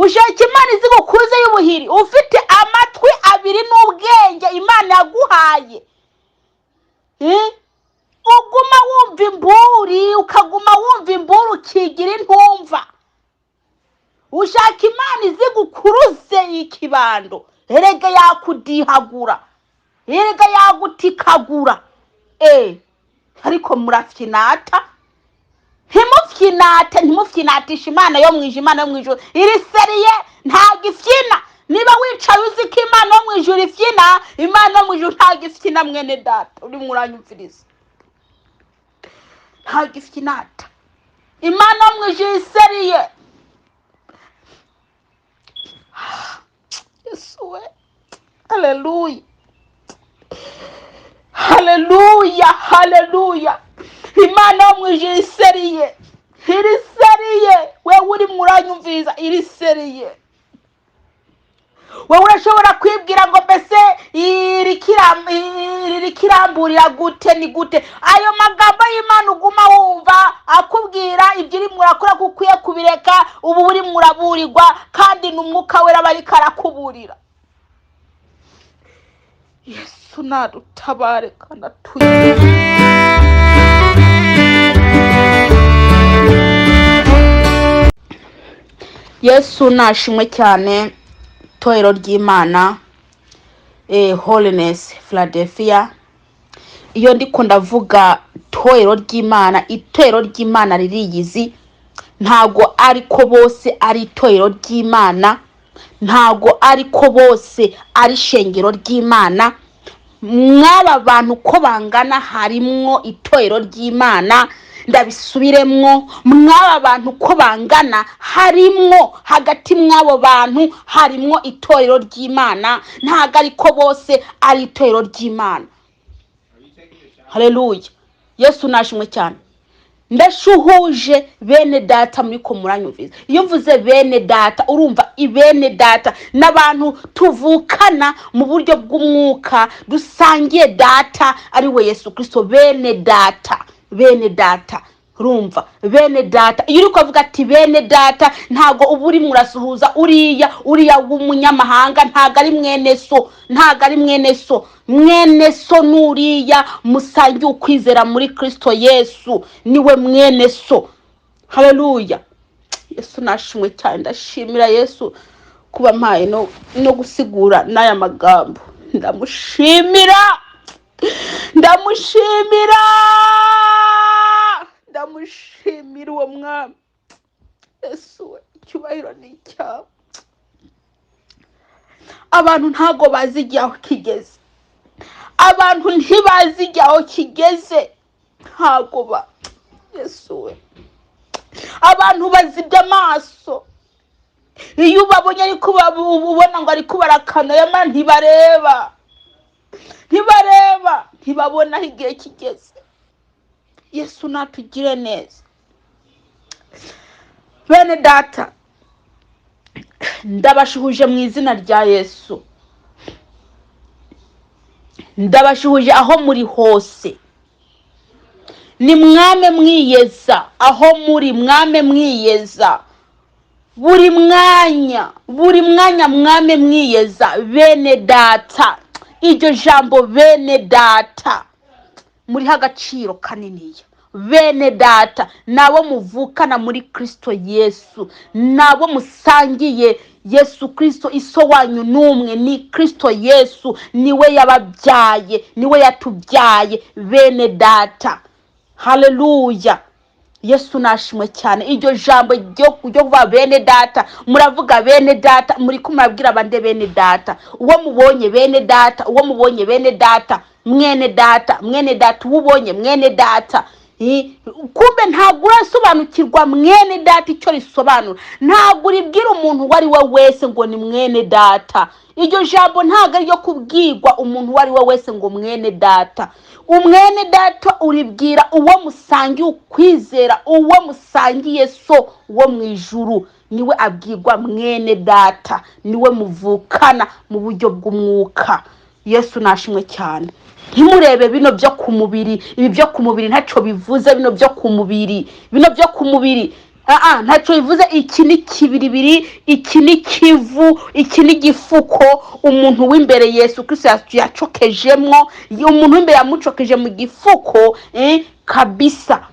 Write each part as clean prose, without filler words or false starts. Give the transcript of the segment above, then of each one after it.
Ushaka Imana izi gukuruze y'ubuhiri? Ufite amatwi abiri n'ubwenge Imana yaguhaye, Eh? Uguma wumva imburi, ukaguma wumva imburi, ukigira intumva. Ushaka Imana izi gukuruze ikibando? Erega yakudihagura, erega yagutikagura. Ariko murafyinata. Ntimufyinate, ntimufyinatishe Imana yo mu ijuru. Imana yo mu ijuru iri sérieux, ntabwo ifyina. Niba wicaye uzi ko Imana yo mu ijuru ifyina, Imana yo mu ijuru ntabwo ifyina. Mwene Data urimo uranyumviriza, ntabwo ifyinata. Imana yo mu ijuru i sérieux. Yesu we, haleluya, haleluya, haleluya! Imana yo mu ijuru i sérieux, iri sérieux. Wewe urimo uranyumviriza, iri sérieux. Wowe urashobora kwibwira ngo mbese iri kiramburira gute? Ni gute ayo magambo y'Imana uguma wumva akubwira ibyo urimo urakora ko ukwiye kubireka? Ubu urimo uraburirwa, kandi ni Umwuka Wera aba ariko arakuburira. Yesu nadutabare kandi atugire. Yesu nashimwe cyane. Itorero ry'Imana, Holiness Philadelphia, iyo ndiko ndavuga itorero ry'Imana, itorero ry'Imana ririyizi. Ntabwo ariko bose ari itorero ry'Imana, ntabwo ariko bose ari ishengero ry'Imana. Mw'aba bantu uko bangana harimwo itorero ry'Imana. Ndabisubiremwo: mw'aba bantu uko bangana, harimwo, hagati mw'abo bantu harimwo itorero ry'Imana. Ntabwo ariko bose ari itorero ry'Imana. Haleluya, Yesu nashimwe cyane. Ndashuhuje bene Data muri ko muranyumvise. Iyo mvuze bene Data, urumva bene Data n'abantu tuvukana mu buryo bw'umwuka, dusangiye Data ari we Yesu Kirisito. Bene Data, bene Data, urumva bene Data, iyo uri kuvuga ati bene Data, ntabwo uba urimo urasuhuza uriya w'umunyamahanga. Ntabwo ari mwene so, ntabwo ari mwene so. Mwene so n'uriya musangiye ukwizera muri Kirisito Yesu, niwe mwene so. Haleluya, Yesu nashimwe cyane. Ndashimira Yesu kuba mpaye no gusigura n'aya magambo. Ndamushimira, ndamushimira, ndamushimira uwo mwami. Yesu we, icyubahiro ni icyawe. Abantu ntabwo bazi igihe aho kigeze, abantu ntibazi igihe aho kigeze, ntabwo ba. Yesu we, abantu bazibye amaso. Iyo ubabonye ariko ubona ngo ariko barakana, yamara ntibareba, ntibareba, ntibabona aho igihe kigeze. Yesu natugire neza. Bene Data, ndabashuhuje mu izina rya Yesu. Ndabashuhuje aho muri hose. Ni mwame mwiyeza aho muri, mwame mwiyeza buri mwanya, buri mwanya mwame mwiyeza. Bene Data, iryo jambo bene Data muriho agaciro kaniniya. Bene Data nabo muvukana muri Kirisito Yesu, nabo musangiye Yesu Kirisito. Iso wanyu n'umwe, ni Kirisito Yesu, niwe yababyaye, niwe yatubyaye. Bene Data, haleluya, Yesu nashimwe cyane. Iryo jambo ryo kuvuga bene Data, muravuga bene Data, muri ko murabwira abandi bene Data. Uwo mubonye bene Data, uwo mubonye bene Data, mwene Data, mwene Data, uwo ubonye mwene Data. Kumbe ntabwo urasobanukirwa mwene Data icyo risobanura. Ntabwo uribwira umuntu uwo ari we wese ngo ni mwene Data. Iryo jambo ntabwo ari iryo kubwirwa umuntu uwo ari we wese ngo mwene Data. Umwene Data uribwira uwo musangiye ukwizera, uwo musangiye So wo mu ijuru, niwe abwirwa mwene Data, niwe muvukana mu buryo bw'umwuka. Yesu nashimwe cyane. Ntimurebe bino byo ku mubiri. Ibi byo ku mubiri ntacyo bivuze. Bino byo ku mubiri, bino byo ku mubiri. Ntacyo bivuze. Iki ni kibiribiri, iki ni kivu, iki ni gifuko. Umuntu w'imbere Yesu Kristo yacokejemwo, umuntu w'imbere yamucokeje mu gifuko kabisa.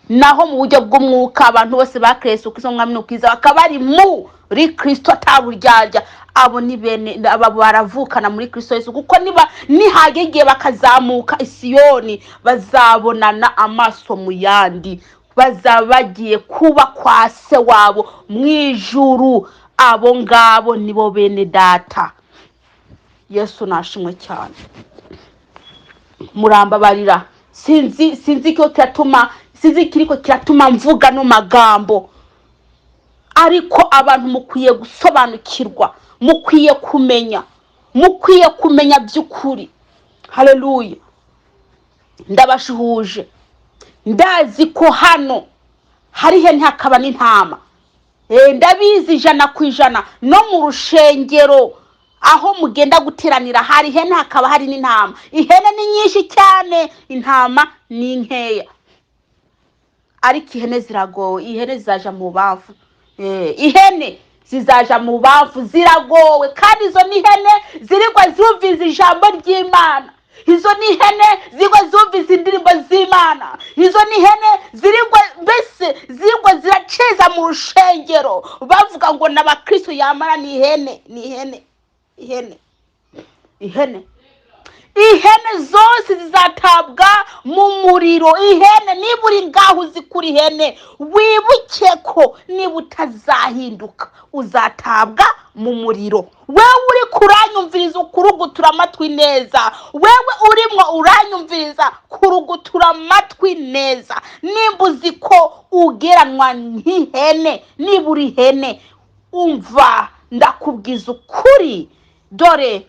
Naho mu buryo bw'umwuka, abantu bose bakiriye Yesu Kristo umwami n'Umukiza, bakaba bari muri Kristo ataburyarya, abo ni bene, aba baravukana muri Kristo Yesu, kuko niba nihagera igihe bakazamuka Isiyoni, bazabonana amaso mu yandi, bazaba bagiye kuba kwa Se wabo mu ijuru. Abo ngabo nibo bene Data. Yesu nashimwe cyane. Murambabarira, sinzi icyo kiratuma, sinzi ikiriko kiratuma mvuga no magambo, ariko abantu mukwiye gusobanukirwa, mukwiye kumenya, mukwiye kumenya by'ukuri. Haleluya! Ndabashuhuje. Ndazi ko hano hari ihene hakaba n'intama. Ndabizi 100%. No mu rushengero aho mugenda guteranira hari ihene hakaba hari n'intama. Ihene ni nyinshi cyane, intama ni nkeya, ariko ihene ziragowe. Ihene zizaja mu bavu. Ihene zizaja mu bavu, ziragowe. Kandi izo ni ihene zirigwa zumviza ijambo ry'Imana, izo ni ihene zirigwa zumviza indirimbo z'Imana, izo ni ihene zirigwa, mbese zirigwa ziraceza mu rushengero, bavuga ngo ni abakristo, yamara ni ihene, ni ihene, ihene, ihene. Ihene zose zizatabwa mu muriro. Ihene, niba uri ngaho uzi kuri ihene, wibuke ko niba utazahinduka uzatabwa mu muriro. Wewe uri kuranyumviriza, ukurugutura amatwi neza. Wewe urimo uranyumviriza, kurugutura amatwi neza. Nimba uzi ko ugeranwa nk'ihene, niba uri ihene, umva ndakubwiza ukuri, dore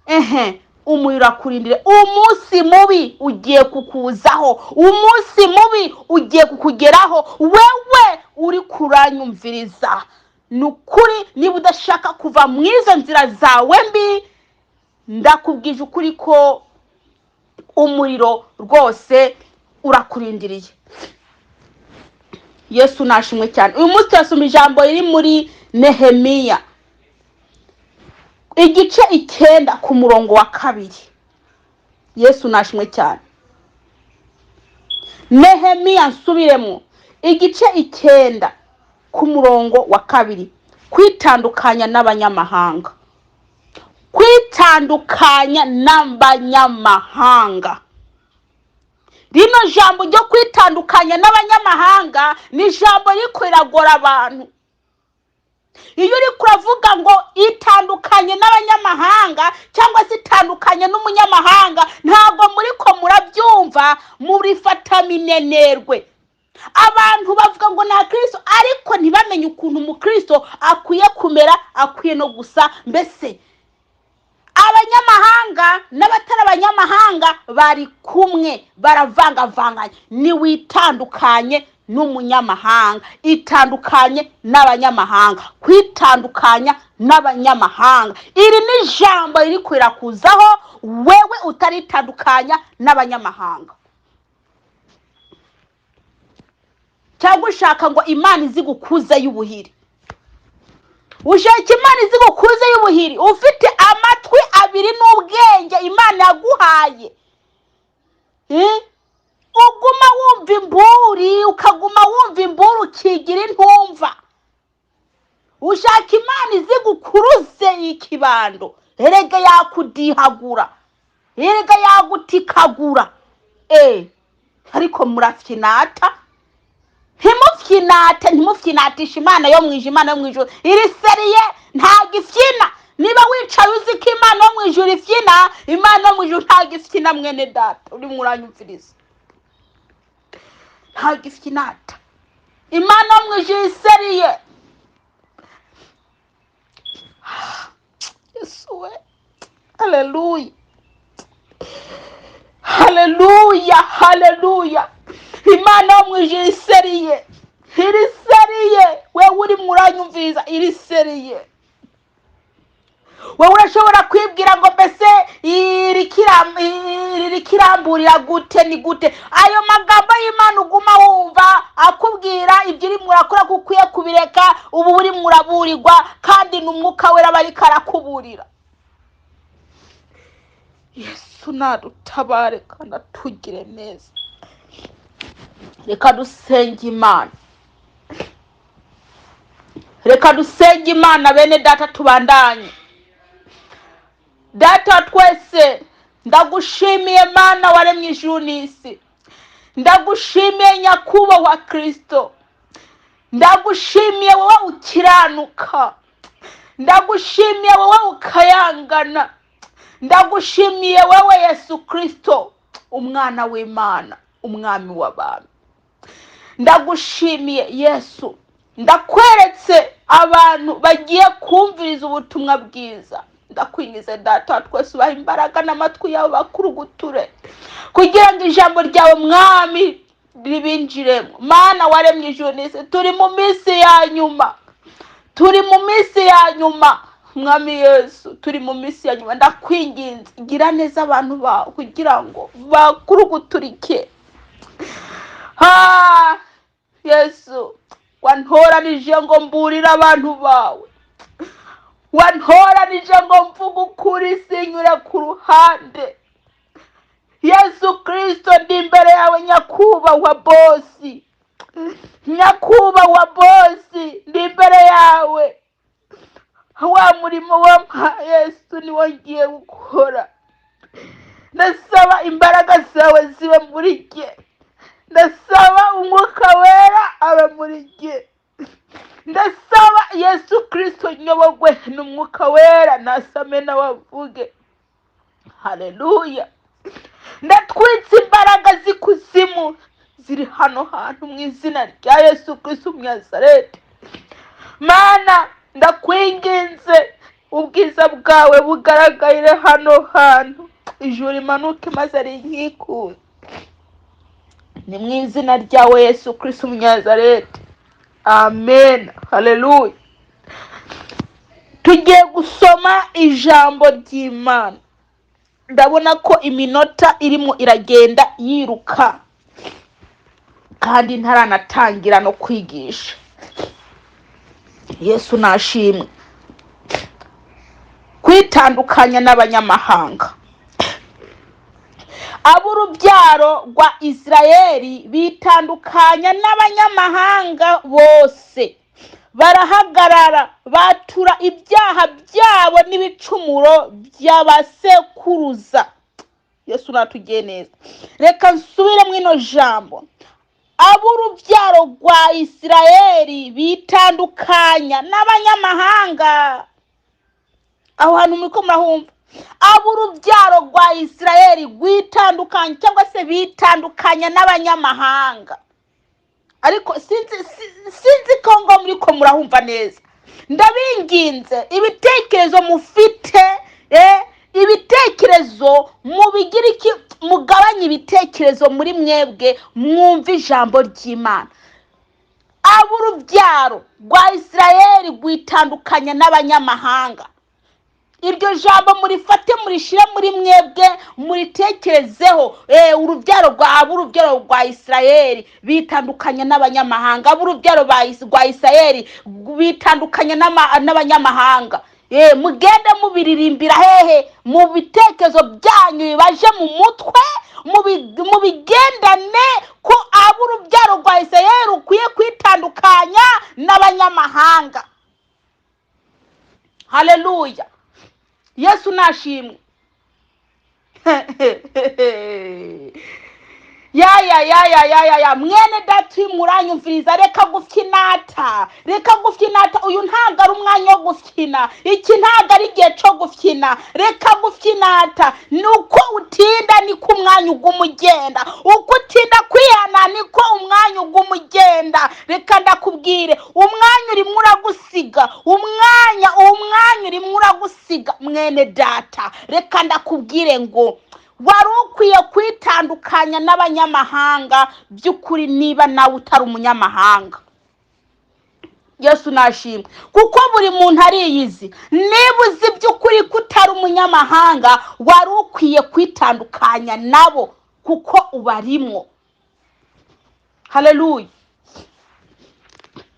ehe umuriro urakurindire. Umunsi mubi ugiye kukuzaho, umunsi mubi ugiye kukugeraho. Wewe uri kuranyumviriza, ni ukuri, niba udashaka kuva mu izo nzira zawe mbi, ndakubwije ukuri ko umuriro rwose urakurindiriye. Yesu nashimwe cyane. Uyu munsi turasoma ijambo riri muri Nehemiya igice 9 ku murongo wa 2. Yesu nashimwe cyane. Nehemiya, nsubiremo, igice 9 ku murongo wa 2. Kwitandukanya n'abanyamahanga, kwitandukanya n'abanyamahanga. Rino jambo ryo kwitandukanya n'abanyamahanga ni ijambo riko riragora abantu. Iyo uri kuravuga ngo itandukanye n'abanyamahanga cyangwa se itandukanye n'umunyamahanga, ntabwo muri ko murabyumva, murifata minenerwe. Abantu bavuga ngo nta Kirisito, ariko ntibamenye ukuntu umukristo akwiye kumera, akwiye no gusa. Mbese abanyamahanga n'abatari abanyamahanga bari kumwe, baravangavanganye. Niwitandukanye n'umunyamahanga, itandukanye n'abanyamahanga. Kwitandukanya n'abanyamahanga, iri ni ijambo riri kwirakuzaho wewe utaritandukanya n'abanyamahanga, cyangwa ushaka ngo Imana izigukuze y'ubuhiri. Ushaka Imana izigukuze y'ubuhiri, ufite amatwi abiri n'ubwenge Imana yaguhaye, Uguma wumva imburi, ukaguma wumva imburi, ukigira intumva. Ushaka Imana izigukuruze ikibando, erega yakudihagura, erega yagutikagura. Ariko murafyinata, ntimufyinate, ntimufyinatishe Imana yo mu ijuru. Imana yo mu ijuru iri sérieux, ntabwo ifyina. Niba wicaye uzi ko Imana yo mu ijuru ifyina, Imana yo mu ijuru ntabwo ifyina. Mwene Data urimo uranyumviriza, ntabwo ifyinata. Imana yo mu ijuru isérieux. Yesu we! Haleluya, haleluya, haleluya! Imana yo mu ijuru isérieux, iri sérieux. Wewe urimo uranyumviriza, iri sérieux. Wowe urashobora kwibwira ngo mbese irikiramburira gute? Ni gute ayo magambo y'Imana uguma wumva akubwira ibyo urimo urakora ko ukwiye kubireka? Ubu urimo uraburirwa, kandi ni Umwuka Wera aba ariko arakuburira. Yesu nadutabare kandi atugire neza. Reka dusenge Imana, reka dusenge Imana. Bene Data, tubandanye. Data wa twese, ndagushimiye Mana waremye ijuru n'isi. Ndagushimiye Nyakubahwa Kirisito. Ndagushimiye wowe ukiranuka. Ndagushimiye wowe ukayangana. Ndagushimiye wowe Yesu Kirisito, umwana w'Imana, umwami w'abantu. Ndagushimiye Yesu. Ndakweretse abantu bagiye kumviriza ubutumwa bwiza. Ndakwingize Data wa twese, ubaha imbaraga n'amatwi yabo bakuruguture, kugira ngo ijambo ryawe, Mwami, ribinjiremo. Mana waremye ijuru n'isi, turi mu minsi ya nyuma, turi mu minsi ya nyuma. Mwami Yesu, turi mu minsi ya nyuma. Ndakwinginze, gira neza abantu bawe kugira ngo bakuruguturike. Ha Yesu, wantoranije ngo mburire abantu bawe, wantoranije ngo mvuge ukuri sinyure ku ruhande. Yesu Kirisito, ndi imbere yawe nyakubahwa bosi, nyakubahwa bosi, ndi imbere yawe. Wa murimo wampa Yesu niwo ngiye gukora. Ndasaba imbaraga zawe zibe muri jye. Ndasaba Umwuka Wera abe muri jye. Ndasaba Yesu Kirisito nyobogwe n'Umwuka Wera, nasame nawe avuge. Haleluya! Ndatwitse imbaraga z'ikuzimu ziri hano hantu mu izina rya Yesu Kirisito Umunyazareti. Mana, ndakwinginze, ubwiza bwawe bugaragarire hano hantu, ijuru rimanuke maze rinkikure. Ni mu izina ryawe Yesu Kirisito Umunyazareti, amen. Haleluya! Tugiye gusoma ijambo ry'Imana. Ndabona ko iminota irimo iragenda yiruka kandi ntaranatangira no kwigisha. Yesu nashimwe. Kwitandukanya n'abanyamahanga. Ab'urubyaro rwa Isirayeli bitandukanya n'abanyamahanga bose, barahagarara batura ibyaha byabo n'ibicumuro by'abasekuruza. Yesu natugiye neza. Reka nsubire mu ino jambo. Ab'urubyaro rwa Isirayeli bitandukanya n'abanyamahanga. Aho hantu muri ko murahumva? Ab'urubyaro rwa Isirayeli rwitandukanya cyangwa se bitandukanya n'abanyamahanga. Ariko sinzi ko ngo muri ko murahumva neza. Ndabinginze, ibitekerezo mufite, ibitekerezo mubigire iki, mugabanye ibitekerezo muri mwebwe, mwumve ijambo ry'Imana. Ab'urubyaro rwa Isirayeli rwitandukanya n'abanyamahanga. Iryo jambo murifate, murishyire muri mwebwe, muritekerezeho. Urubyaro rwa ab'urubyaro rwa Isirayeli bitandukanya n'abanyamahanga. Ab'urubyaro rwa Isirayeli bitandukanya n'abanyamahanga. Mugende mubiririmbira hehe mu bitekerezo byanyu, bibaje mu mutwe, mubigendane ko ab'urubyaro rwa Isirayeli rukwiye kwitandukanya n'abanyamahanga. Haleluya! Yesu nashimwe. Ya ya ya ya ya ya ya, mwene Data, muranyumviriza? Reka gufyinata, reka gufyinata. Uyu ntabwo ari umwanya wo gufyina, iki ntabwo ari igihe cyo gufyina. Reka gufyinata. Ni uko utinda niko umwanya uguma ugenda, uko utinda kwihana niko umwanya uguma ugenda. Reka ndakubwire, umwanya urimo uragusiga, umwanya urimo uragusiga. Mwene Data, reka ndakubwire ngo wari ukwiye kwitandukanya n'abanyamahanga by'ukuri niba nawe utari umunyamahanga. Yesu nashimwe, kuko buri muntu ariyizi. Niba uzi by'ukuri ko utari umunyamahanga, wari ukwiye kwitandukanya nabo kuko ubarimwo. Haleluya!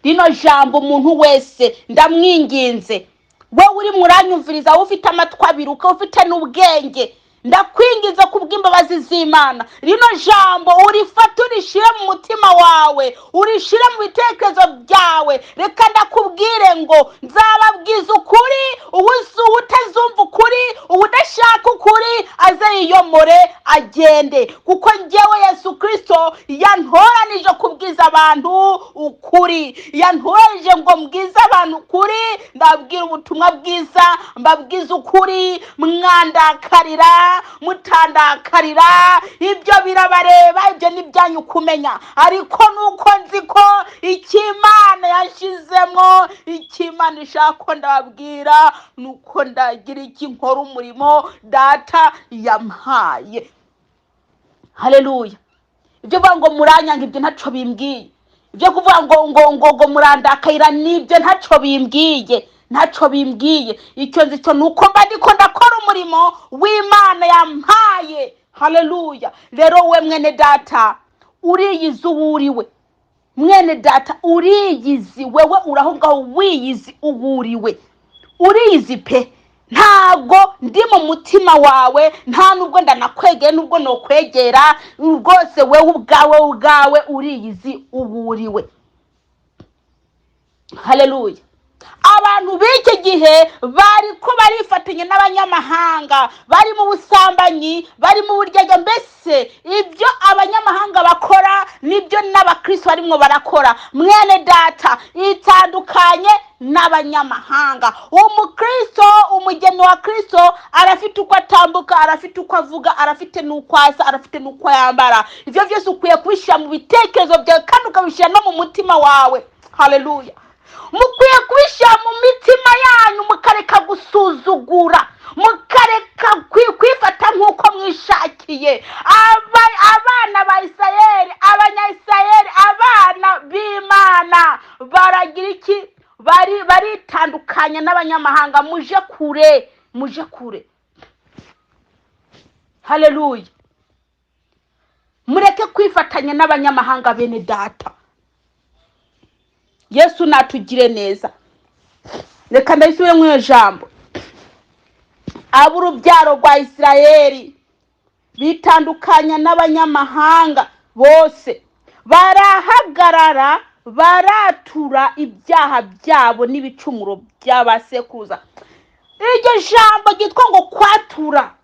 Rino jambo umuntu wese ndamwinginze, wowe uri muranyumviriza, wowe ufite amatwi abiri, ukaba ufite n'ubwenge, ndakwinginze kubw'imbabazi z'Imana, rino jambo urifate, urishyire mu mutima wawe, urishyire mu bitekerezo byawe. Reka ndakubwire ngo nzababwiza ukuri. Utazumva ukuri, udashaka ukuri, aze yiyomore agende, kuko ngewe Yesu Kirisito yantoranije kubwiza abantu ukuri, yantoranije ngo mbwize abantu ukuri. Ndabwira ubutumwa bwiza, mbabwiza ukuri. Mwandakarira, mutandakarira, ibyo birabareba, ibyo ni ibyanyu kumenya. Ariko nuko nzi ko icyo Imana yashyizemo, icyo Imana ishaka ko ndababwira, nuko ndagira iki? Nkora umurimo Data yampaye. Haleluya! Ibyo kuvuga ngo muranyanga, ibyo ntaco bimbwiye. Ibyo kuvuga ngo murandakayira, nibyo ntaco bimbwiye, ntaco bimbwiye. Icyo nzi cyo ni uko mba ndiko ndakora umurimo w'Imana yampaye. Haleluya! Rero we mwene Data, uriyizi uwo uriwe. Mwene Data, uriyizi wewe, uraho ngaho wiyizi uwo uriwe, uriyizi pe. Ntabwo ndi mu mutima wawe, nta nubwo ndanakwegera, nubwo nokwegera rwose, wewe ubwawe uriyizi uwo uriwe. Haleluya! Abantu b'iki gihe bari ko barifatanya n'abanyamahanga, bari mu busambanyi, bari mu buryarya, mbese ibyo abanyamahanga bakora nibyo n'abakristo barimo barakora. Mwene Data, itandukanye n'abanyamahanga. Umukristo, umugeni wa Kristo, arafite uko atambuka, arafite uko avuga, arafite n'uko asa, arafite n'uko yambara. Ibyo byose ukwiye kubishyira mu bitekerezo byawe kandi ukabishyira no mu mutima wawe. Haleluya! Mukwiye kubishyira mu mitima yanyu, mukareka gusuzugura, mukareka kwifata nk'uko mwishakiye. Abana ba Isirayeli, Abanyayisirayeli, abana b'Imana baragira iki? Bari baritandukanya n'abanyamahanga. Muje kure, muje kure. Haleluya! Mureke kwifatanya n'abanyamahanga, bene Data. Yesu natugire neza. Reka ndabisubire mu iyo jambo: ab'urubyaro rwa Isirayeli bitandukanya n'abanyamahanga bose, barahagarara, baratura ibyaha byabo n'ibicumuro by'abasekuruza. Iryo jambo ryitwa ngo kwatura,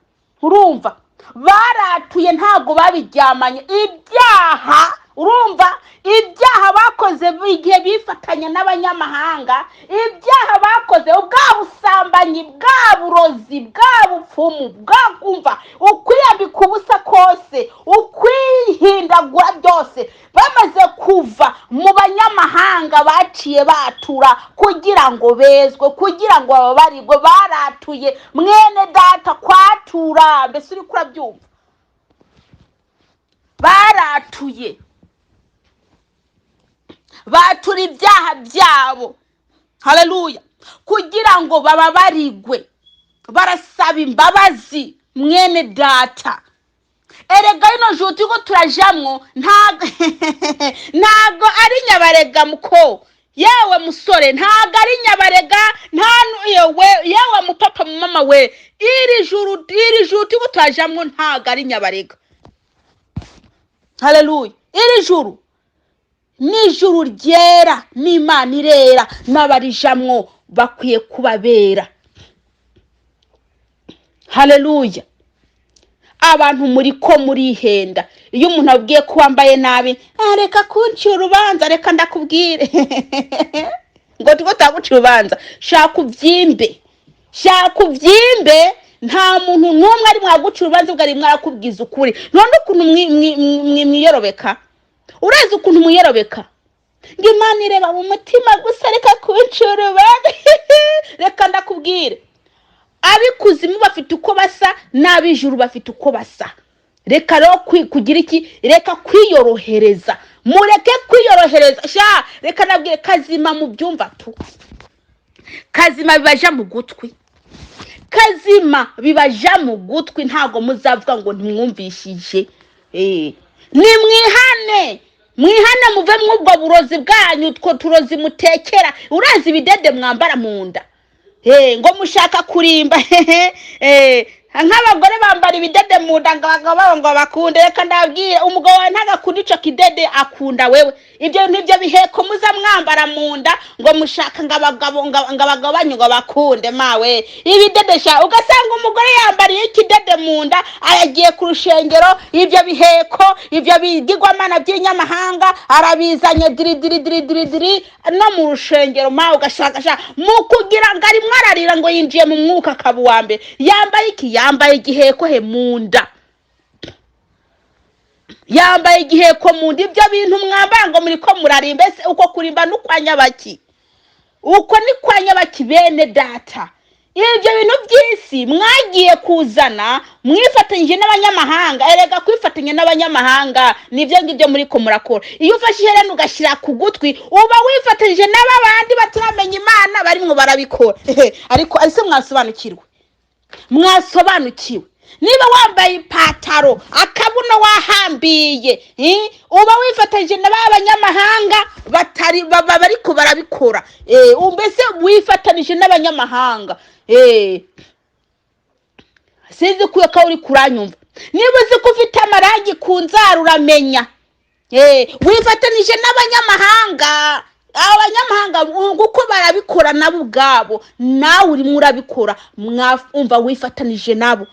urumva baratuye, ntabwo babiryamanye ibyaha. Urumva ibyaha bakoze igihe bifatanya n'abanyamahanga, ibyaha bakoze, bwa busambanyi, bwa burozi, bwa bupfumu, bwa kumva ukwiyambika ubusa kose, ukwihindagura byose, bamaze kuva mu banyamahanga baciye batura kugira ngo bezwe, kugira ngo bababarirwe. Baratuye, mwene Data. Kwatura, mbese uri kurabyumva? Baratuye, batura ibyaha byabo, haleluya, kugira ngo bababarigwe. Barasaba imbabazi, mwene Data. Erega rino juru turiko turajamwo ntago ari nyabarega muko. Yewe musore, ntago ari nyabarega. Nta yewe, yewe mupapa, mama we, iri juru turiko turajamwo ntago ari nyabarega. Haleluya! Iri juru ni ijuru ryera, n'Imana irera, n'abarijamwo bakwiye kuba bera. Haleluya! Abantu muri ko murihenda. Iyo umuntu abwiye ko wambaye nabi, "Ah, reka kuncira urubanza." Reka ndakubwire ngo turiko turagucira urubanza, shaka ubyimbe, shaka ubyimbe. Nta muntu n'umwe ari mwagucira urubanza ubwo ari mwarakubwiza ukuri. None ukuntu mwiyorobeka, urazi ukuntu mwiyorobeka ngo Imana ireba mu mutima gusa, reka kuncira urubanza. Reka ndakubwire, ab'ikuzimu bafite uko basa n'ab'ijuru bafite uko basa. Reka rero kugira iki? Reka kwiyorohereza, mureke kwiyorohereza sha. Reka nabwire kazima mu byumva tu, kazima bibaja mu gutwi, kazima bibaja mu gutwi. Ntabwo muzavuga ngo ntimwumvishije. Nimwihane, mwihane, muve mw'ubwo burozi bwanyu, utwo turozi mutekera. Urazi ibidede mwambara mu nda? Ngo mushaka kurimba. Nk'abagore bambara ibidede mu nda ngo abagabo babo ngo bakunde. Reka ndabwire, umugabo wawe ntagakunda ico kidede, akunda wewe. Ibyo nibyo biheko muza mwambara mu nda ngo mushaka ngo abagabo, ngo abagabo banyu ngo bakunde. Mawe, ibidede sha! Ugasanga umugore yambariye ikidede mu nda, ayagiye ku rushengero, ibyo biheko, ibyo bigirwamana by'inyamahanga arabizanye diri diri diri diri diri no mu rushengero. Mawe, ugashaka sha mu kugira ngo arimwo ararira ngo yinjiye mu mwuka, akaba uwa mbere. Yambaye iki? Yambaye igiheko he? Mu nda. Yambaye igiheko mu nda. Ibyo bintu mwambara ngo muri ko murarimba, ese uko kurimba ni ukwa nyabaki? Uko ni kwa nyabaki? Bene data, ibyo bintu by'isi mwagiye kuzana mwifatanyije n'abanyamahanga. Erega kwifatanya n'abanyamahanga nibyo ngibyo muri ko murakora. Iyo ufashe iherena ugashyira ku gutwi, uba wifatanyije n'aba bandi bataramenya Imana barimwo barabikora. Ariko ese mwasobanukirwe? Mwasobanukiwe? Niba wambaye ipataro, akabuno wahambiye, uba wifatanyije na ba banyamahanga batari bariko barabikora. Mbese wifatanije n'abanyamahanga. Sinzi ko uri kuranyumva. Niba uzi ko ufite amarangi ku nzara, uramenya wifatanije n'abanyamahanga. Abanyamahanga kuko barabikora nabo ubwabo, nawe urimo urabikora, mwumva wifatanije nabo.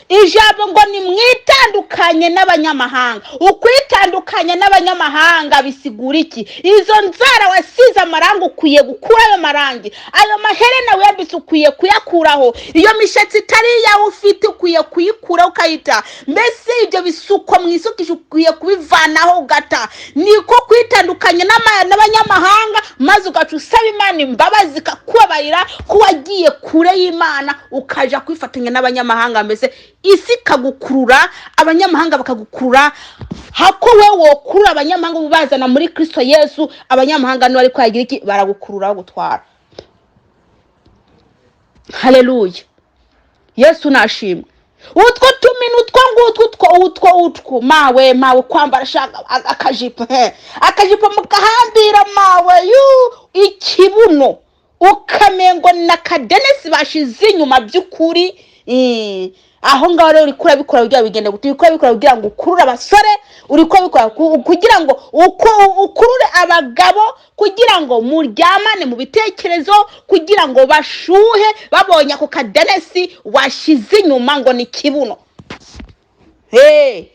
Ijambo ngo ni mwitandukanye n'abanyamahanga. Ukwitandukanya n'abanyamahanga bisigura iki? Izo nzara wasize amarangi, ukwiye gukura ayo marangi. Ayo maherena wiyambitse, ukwiye kuyakuraho. Iyo mishatsi itari iyawe ufite, ukwiye kuyikuraho ukayita. Mbese ibyo bisuko mwisukisha, ukwiye kubivanaho ugata. Niko kwitandukanya n'abanyamahanga, maze ugaca usaba Imana imbabazi, ikakubabarira ko wagiye kure y'Imana ukaja kwifatanya n'abanyamahanga. Mbese isi ikagukurura, abanyamahanga bakagukurura, hako wowe wokurura abanyamahanga ubazana muri Kristo Yesu. Abanyamahanga niba ariko yagira iki? Baragukurura, bagutwara. Haleluya, Yesu nashimwe. Utwo tumini, utwo ngutwo, utwo mawe, mawe, kwambara shaka akajipo, he, akajipo mukahambira, mawe, yu ikibuno ukamengo na kadenesi bashize inyuma by'ukuri. Aho ngaho rero uriko urabikora kugira bigende gute? Uriko urabikora kugira ngo ukurure abasore, uriko urabikora kugira ngo ukurure abagabo, kugira ngo muryamane mu bitekerezo, kugira ngo bashuhe babonye ako kadenesi washize inyuma ngo ni kibuno. Hey,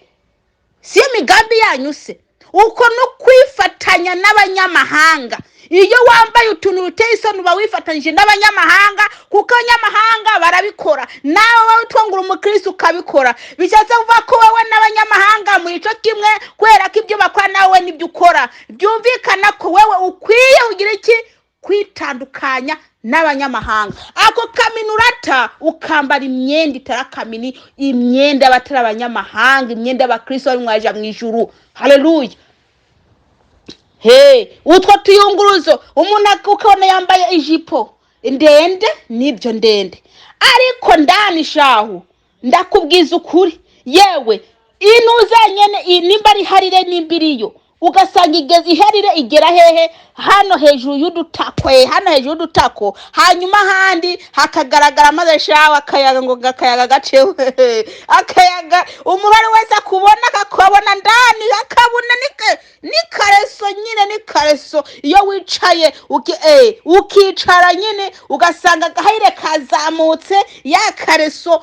siyo migambi yanyu se? Uko no kwifatanya n'abanyamahanga. Iyo wambaye utuntu ruteye isoni, uba wifatanyije n'abanyamahanga, kuko abanyamahanga barabikora, nawe wowe utwongura umukristo ukabikora. Bishatse kuvuga ko wowe n'abanyamahanga muri ico kimwe, kubera ko ibyo bakora nawe nibyo ukora. Byumvikana ko wewe ukwiye kugira iki? Kwitandukanya n'abanyamahanga. Ako kamini urata, ukambara imyenda itari akamini, imyenda y'abatari abanyamahanga, imyenda y'abakristo bari mwaja mu ijuru. Haleluya. He, utwo tuyunguruzo, umuntu ukabona yambaye ijipo ndende, nibyo ndende, ariko ndani shahu, ndakubwiza ukuri, yewe, inuza nyene nimba ari harire, nimba iriyo, ugasanga igeze iharire igera hehe? Hano hejuru y'udutako, hano hejuru y'udutako, hanyuma ahandi hakagaragara. Maze shawe, akayaga ngo akayaga gacewe, akayaga, umuntu ari wese akubona akakubona ndani, akabona nikareso nyine, nikareso. Iyo wicaye ukicara nyine, ugasanga agahayire kazamutse, ya kareso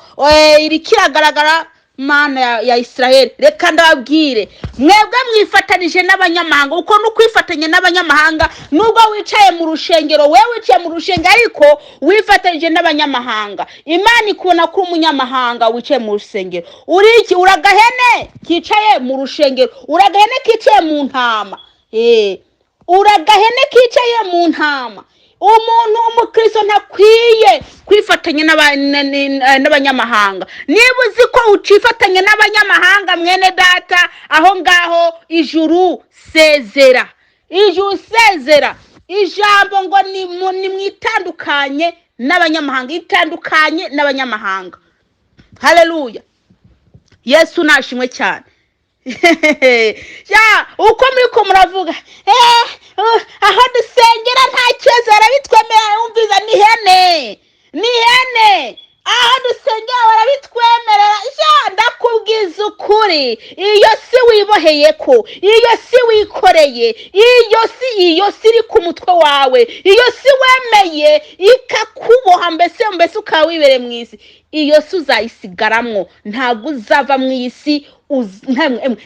iriko iragaragara. Mana ya Israel, reka ndababwire, mwebwe mwifatanije n'abanyamahanga. Uko ni ukwifatanya n'abanyamahanga. Nubwo wicaye mu rushengero, wewe wicaye mu rushengero ariko wifatanyije n'abanyamahanga. Imana ikubona ko uri umunyamahanga wicaye mu rusengero. Uri iki? Uri agahene kicaye mu rushengero, uri agahene kicaye mu ntama. Uri agahene kicaye mu ntama. Umuntu w'umukristo ntakwiye kwifatanya n'abanyamahanga. Niba uzi ko ucifatanya n'abanyamahanga, mwene data, aho ngaho ijuru sezera, ijuru sezera. Ijambo ngo nimwitandukanye n'abanyamahanga, itandukanye n'abanyamahanga. Haleluya, Yesu nashimwe cyane. Ya, uko muri ko muravuga, aho dusengera nta kibazo, barabitwemerera. Wumviza, ni hene, ni hene, aho dusengera barabitwemerera. Ya, ndakubwiza ukuri, iyo si wiboheye ko, iyo si wikoreye, iyo si iri ku mutwe wawe, iyo si wemeye ikakuboha, mbese ukaba wibereye mu isi, iyo si uzayisigaramwo. Ntabwo uzava mu isi,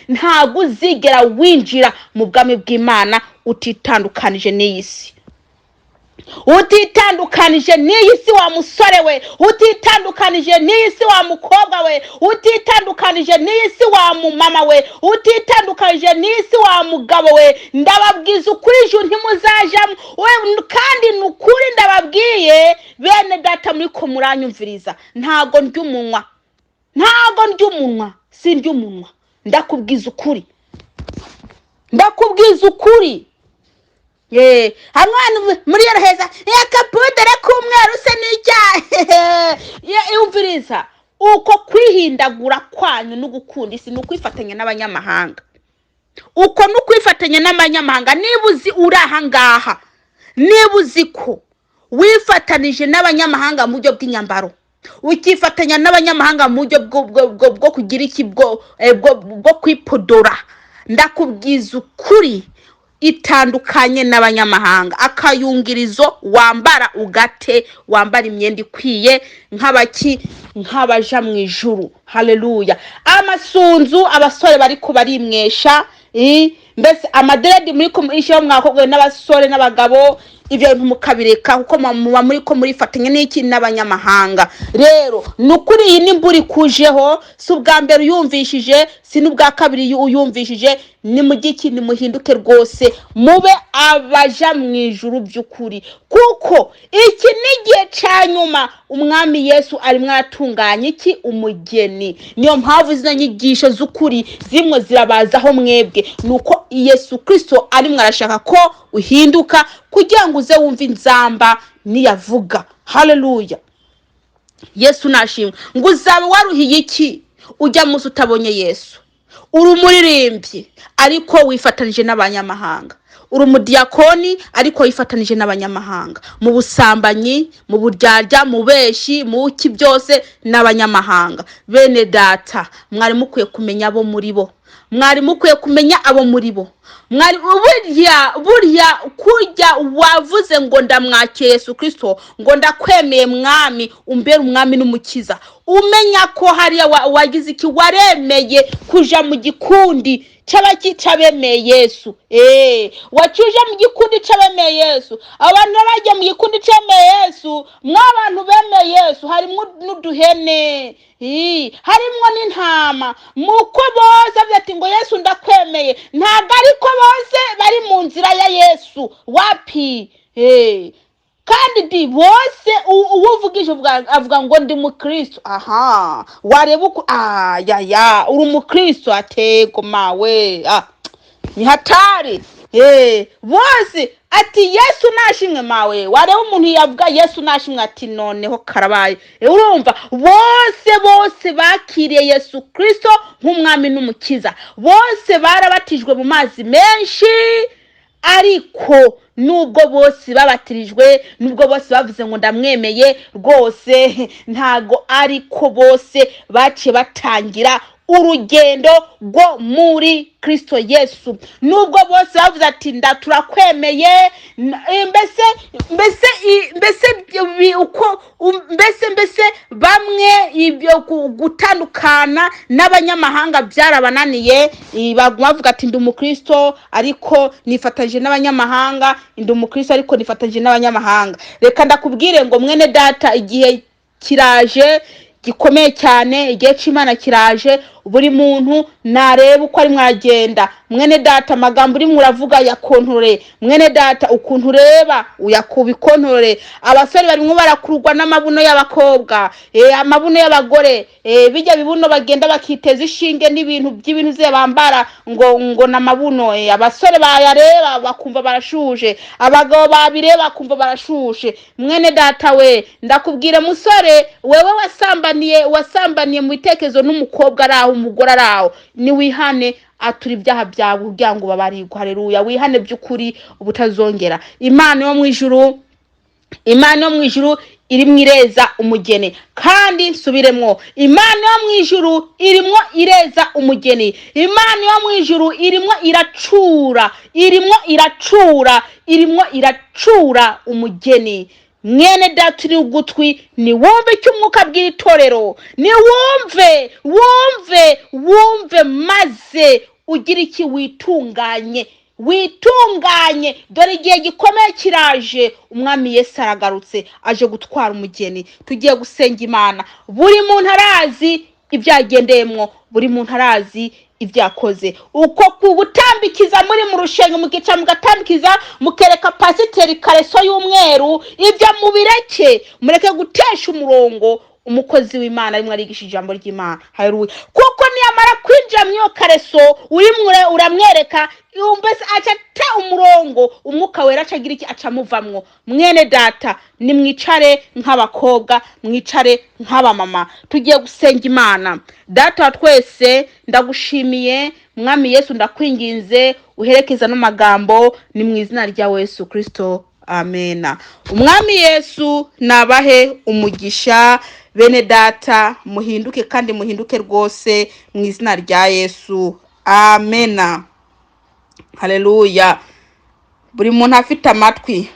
ntabwo uzigera winjira mu bwami bw'Imana utitandukanije n'iyi si, utitandukanije n'iyi si, wa musore we, utitandukanije n'iyi si, wa mukobwa we, utitandukanije n'iyi si, wa mumama we, utitandukanije n'iyi si, wa mugabo we. Ndababwiza ukuri, ijuru ntimuzajamo we. Kandi ni ukuri ndababwiye, bene data muri ko muranyumviriza, ntago ndya umunwa, ntago ndya umunwa, si ndya umunwa. Ndakubwiza ukuri, ndakubwiza ukuri. Ye, hamwe hano muri yoroheza akapudere k'umweru se n'icyaha. Yumviriza, uko kwihindagura kwanyu no gukunda isi ni ukwifatanya n'abanyamahanga, uko ni ukwifatanya n'abanyamahanga. Niba uzi uri aha ngaha, niba uzi ko wifatanije n'abanyamahanga mu buryo bw'inyambaro, ukifatanya n'abanyamahanga mu buryo bwo kugira iki, bwo kwipodora, ndakubwiza ukuri, itandukanye n'abanyamahanga. Akayungirizo wambara ugate, wambara imyenda ikwiye nk'abaki, nk'abaja mu ijuru. Haleluya. Amasunzu abasore bariko barimwesha, mbese amadredi muri kumishaho, mwakobwa n'abasore n'abagabo, ibyo bintu mukabireka, kuko muba muri ko murifatanya n'iki? N'abanyamahanga. Rero ni ukuri, iyi n'imvura ikujeho, si ubwa mbere uyumvishije, si n'ubwa kabiri uyumvishije. Ni mu giki? Nimuhinduke rwose, mube abaja mu ijuru by'ukuri, kuko iki ni igihe cya nyuma. Umwami Yesu arimo aratunganya iki? Umugeni. Niyo mpamvu zino nyigisho z'ukuri zimwe zirabazaho mwebwe, ni uko Yesu Kirisito arimo arashaka ko uhinduka kugira ngo uze wumve inzamba niyavuga. Haleluya, Yesu nashimwe. Ngo uzaba waruhiye iki ujya munsi utabonye Yesu? Uri umuririmbyi ariko wifatanije n'abanyamahanga, uri umudiyakoni ariko wifatanije n'abanyamahanga mu busambanyi, mu buryarya, mu beshi, mu ki, byose n'abanyamahanga. Bene data, mwari mukwiye kumenya abo muri bo, mwari mukwiye kumenya abo muri bo. Mwari burya kurya wavuze ngo ndamwakira Yesu Kirisito, ngo ndakwemeye Mwami, umbere umwami n'umukiza, umenya ko hariya wagize iki? Waremeye kuja mu gikundi c'abaki? C'abemeye Yesu. Wacuje mu gikundi c'abemeye Yesu. Abantu bagiye mu gikundi c'abemeye Yesu, mw'abantu bemeye Yesu harimwo n'uduhene, harimwo n'intama. Muko bose avuze ati ngo Yesu ndakwemeye, ntabwo ariko bose bari mu nzira ya Yesu, wapi. Kandi di bose uwo uvugije avuga ngo ndi mukristo. Aha wareba uko ya uri umukristo, atego mawe, ni hatari. Bose ati Yesu nashimwe mawe. Wareba umuntu yavuga Yesu nashimwe, ati noneho karabaye. Urumva, bose bakiriye Yesu Kristo nk'umwami n'umukiza, bose barabatijwe mu mazi menshi. Ariko nubwo bose babatirijwe, nubwo bose bavuze ngo ndamwemeye rwose, ntago ariko bose baciye batangira urugendo rwo muri Kristo Yesu. Nubwo bose bavuze ati nda turakwemeye, mbese uko mbese bamwe ibyo gutandukana n'abanyamahanga byarabananiye. Baguma bavuga ati ndi umukristo ariko nifatanyije n'abanyamahanga, ndi umukristo ariko nifatanyije n'abanyamahanga. Reka ndakubwire ngo mwene data, igihe kiraje. Gikomeye cyane, igihe cy'Imana kiraje. Buri muntu nareba uko arimo aragenda. Mwene data, amagambo urimo uravuga yakontorore. Mwene data, ukuntu ureba uyakubikontorore. Abasore barimo barakururwa n'amabuno y'abakobwa, amabuno y'abagore, bijya bibuno bagenda bakiteza ishinge n'ibintu by'ibintu ze bambara ngo n'amabuno. Abasore bayareba bakumva barashuje, abagabo babireba bakumva barashushe. Mwene data we, ndakubwira musore, wewe wasambaniye mu bitekerezo n'umukobwa ari aho, umugore ari aho, niwihane, atura ibyaha byawe kugira ngo babarirwe. Haleluya! Wihane by'ukuri ubutazongera. Imana yo mu ijuru, Imana yo mu ijuru irimo ireza umugeni. Kandi nsubiremwo, Imana yo mu ijuru irimo ireza umugeni. Imana yo mu ijuru irimo iracura, irimo iracura, irimo iracura umugeni. Mwene data uri ugutwi, niwumve icyo Umwuka abwira itorero. Niwumve, wumve, wumve, maze ugire iki? Witunganye, witunganye. Dore igihe gikomeye kiraje, Umwami Yesu aragarutse, aje gutwara umugeni. Tugiye gusenga Imana. Buri muntu arazi ibyo yagendeyemwo, buri muntu arazi ibyo yakoze. Uko kugutambikiza muri mu rushengo, mukicara mugatambikiza, mukereka pasiteri kareso y'umweru, ibyo mubireke. Mureke gutesha umurongo umukozi w'Imana arimo arigisha ijambo ry'Imana. Haleluya! Kuko niyamara kwinjira muri iyo kareso urimo uramwereka, mbese aca ata umurongo. Umwuka Wera aca agira iki? Aca amuvamwo. Mwene data, nimwicare nk'abakobwa, mwicare nk'abamama, tugiye gusenga Imana. Data wa twese, ndagushimiye. Mwami Yesu, ndakwinginze uherekeza n'amagambo. Ni mu izina rya Yesu Kirisito, amena. Umwami Yesu nabahe umugisha. Bene data, muhinduke kandi muhinduke rwose, mu izina rya Yesu, amena. Haleluya! Buri muntu afite amatwi.